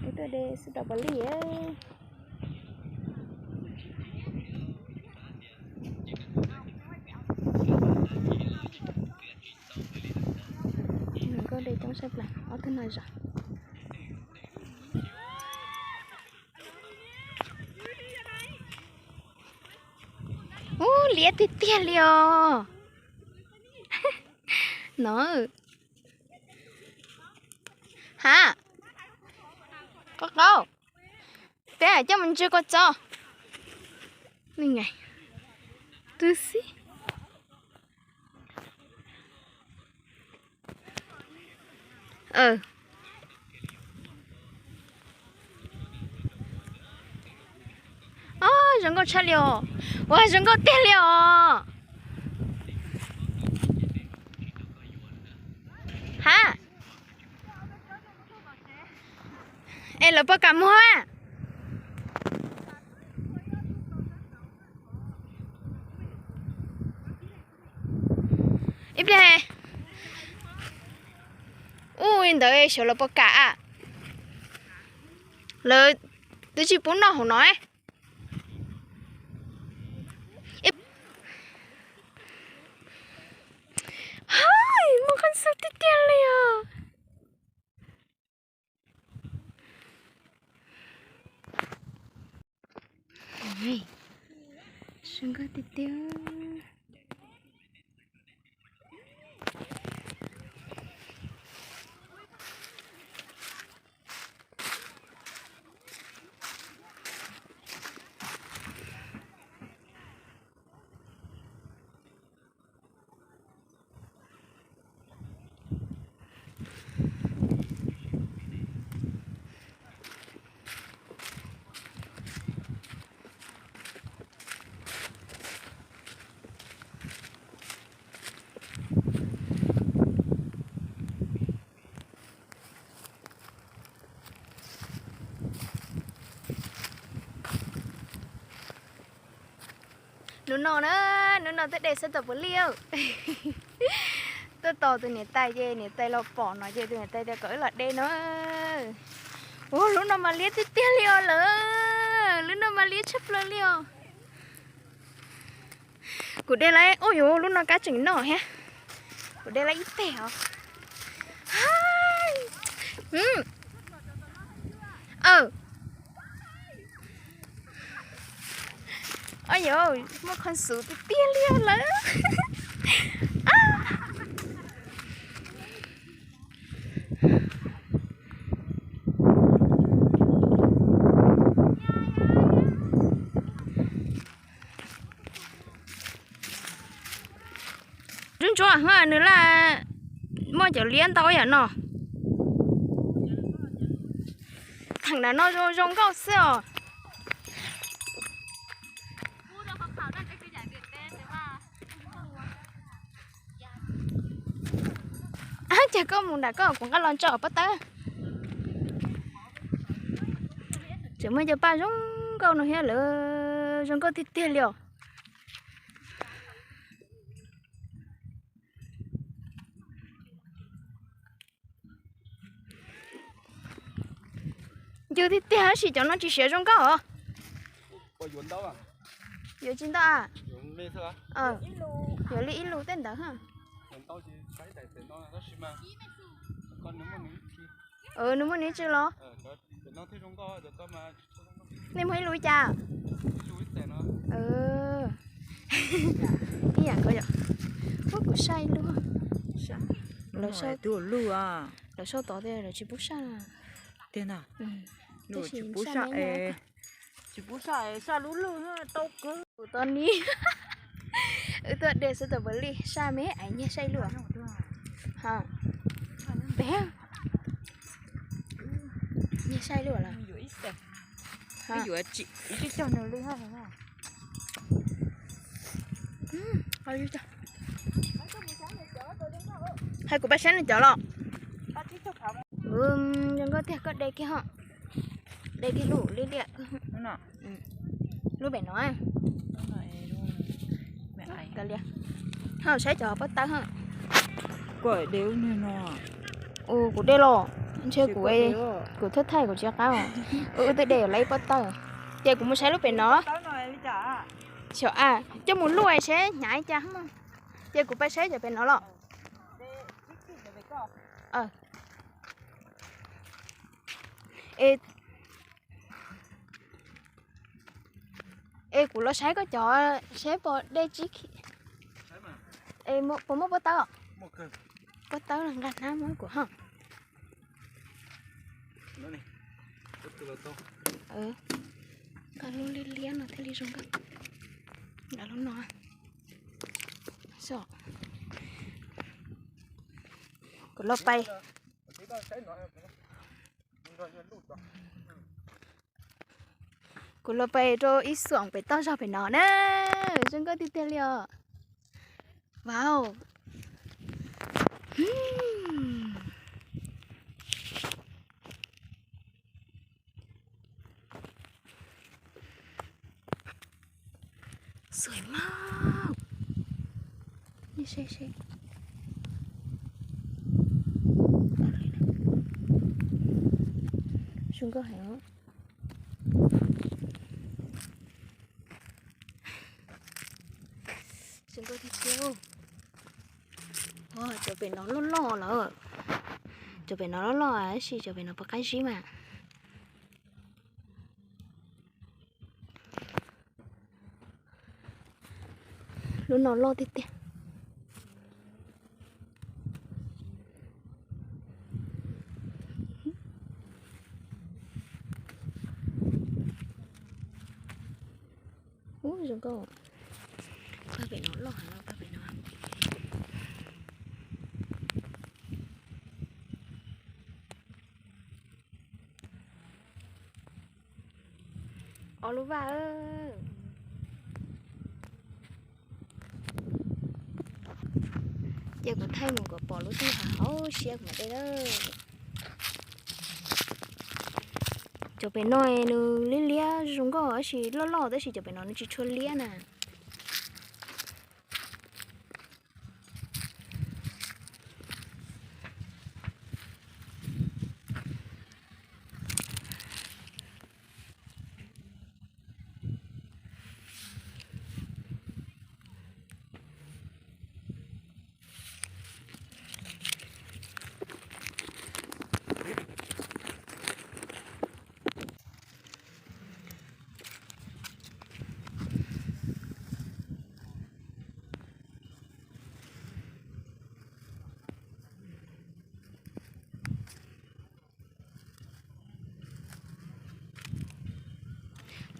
Ib tug de xwb tau pom li. Nkauj de coob saib plaws ob tug no zom. Ub, liab tiag tiag li os. No. Ha, qaub qaub, peb coj mus ntsia kua txob. Twb xib. Ob, zoo nkauj tshaj li os. Ua zoo nkauj tiag li os. Ha, es lawv puas kam muag? Ib pliag, ub, ntawd xyov lawv puas kam. Lawv twb tsis pub noj hauv no. Muaj qhov xub tiag tiag li os. Zoo nkauj tiag tiag. Hnub no na, hnub no twb de xwb tau puav li. Tuaj tos tus niam tais ces niam tais los pom no ces tus niam tais tias kom wb los de no. Ua lub no mas liab tiag tiag li os lawm, lub no mas liab tshaj plaws li os. Kuv de lawm, ua yuav lub no kab tseem noj thiab. Kuv de lawm ib teg os. Aw, yuav muaj qhov xub tiag tiag li lawm. Ntsuab ntsuab, nws laj muaj cov liab ntau yam no. Theem ntawm no zoo nkauj xwb os. Ces koj mus nram koj kuv nqa los tso pob tawb. Tseem muaj cov paj zoo nkauj no thiab lawm, zoo nkauj tiag tiag li os. Ncw tiag tiag tab sis cov no tsis siav zoo nkauj os. Yuav tsis ntau. Yuav li ib lus tej ntawd. Nws muaj nws ib tsi los? Nej muaj ib lus li cas? Ib yam ko yom. Ub, kuv saj ib lub. Lawv sau tod tias lawv tsis pub saj. Tiag na. Tsis pub saj, tsis pub saj, saj lub lwj tau kawg. Kuv tau ni. Wb tuaj de xwb tau puav li, saj me es nyiag saj ib lub. Peb nyiag saj ib lub los? Yuav cog nws li. Hais kuv pab saib nws cov los. Zoo nkauj tiag, koj de kiag ho. De kiag lub li liam. Lub pem no. Kav liam. Saib cov pob tawb. Kuv de los, ntshe kuv, kuv thawj thaij kuv tsis qab. Wb twb de los ib pob tawb, ces kuv mus saib lub pem no. Xyov a, coj mus luaj seb hnyav li cas. Ces kuv pais saib cov pem no los. Es kuv los saib koj cov seb puas dej tsib khi. Puas muaj pob tawb? Pob tawb los nqa hnab muab kuv ho. Nqa lub liab liab no thiaj li zoo nkauj. Nqa lub no. Kuv los pais, kuv los pais rau ib xoom pem toj zog pem no na. Zoo nkauj tiag tiag li os. Wow. Sui mog. Zoo nkauj heev. Cov pem no loj loj lawm. Cov pem no loj loj tab sis cov pem no puas qab zib mas. Lub no loj tiag tiag. Ub, zoo nkauj. Pab pem no loj heev, pab pem no. Ob lub vaj. Ces kuv thaij mus kom pom lub twg hav hauv siab kuv mam de lawm. Cov pem no nws liab liab zoo nkauj tab sis loj loj tab sis cov pem no nws tsis tshua liab na.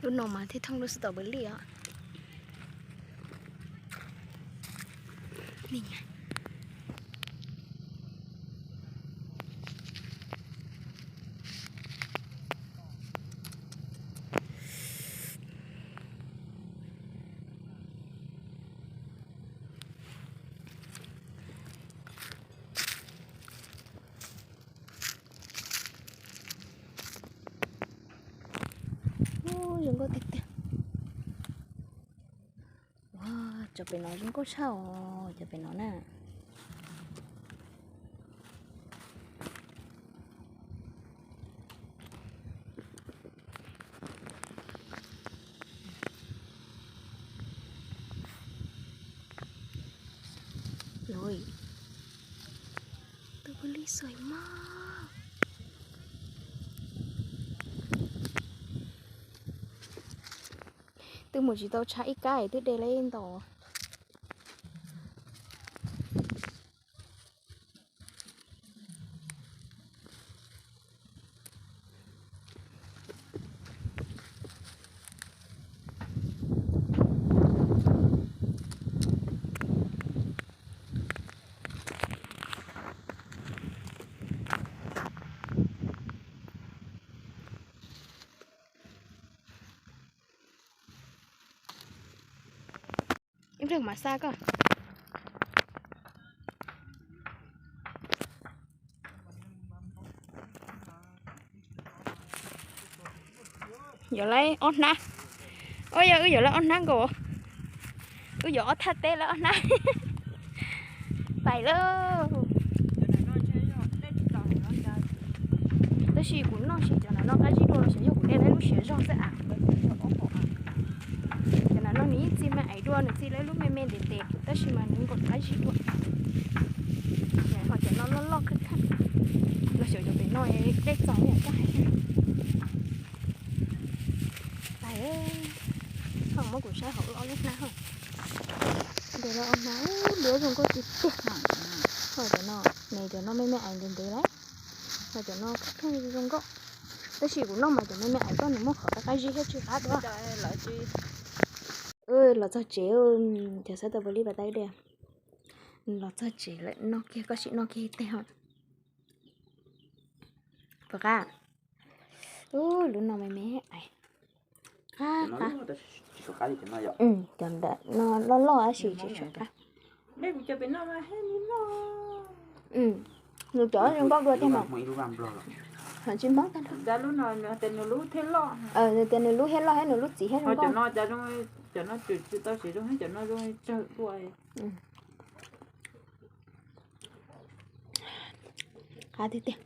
Lub no mas thiaj thooj lub strawberry os. Ub, zoo nkauj tiag tiag. Ua, cov pem no zoo nkauj tshaj os, cov pem no na. Tus pw li xuaim mog. Twb mus tsis tau tshab ib kab es twb de lawm ntau. Ib pliag mas xa koj. Yuav lawv ob hnab. Ua yog wb yuav lawv ob hnab nkaus. Wb yuav ob thaj teb lawv ob hnab. Pais lawm. Tab sis kuv noj sim cov no qab zib dua los xyov yog kuv de lub siav zog xwb as. Cov no nws yeej txi me aiv dua, nws txi lawm lub me me ntev ntev tab sis mas nws nkaum qab zib dua. Ho cov no loj loj khab khab los xyov cov pem no dej txaus li kab hais. Pais, ho muab kuv saib hauv ob lub hnab ho. Ntawm no hnav liab zoo nkauj tiag tiag. Ho cov no, ne cov no me me aiv ntev ntev lawm. Ho cov no kheej zoo nkauj. Tab sis kuv noj mas cov me me aiv koj nws muaj qhov qab qab zib thiab tsis qab dua. Los txog tsev, cov xab tau pus lib pas tab de. Los txog tsev lawm, noj kiag, koj sim noj kiag ib teg ho. Puas qab? Ub, lub no me me aiv. Qab qab. Cov ntawm no loj loj tab sis tsis tshua qab. Nws cov zoo nkauj dua thiab mas. Ho tsis mob tag. Tias nws lub thiaj loj thiab nws lub txiv thiab zoo nkauj. Qab tiag tiag.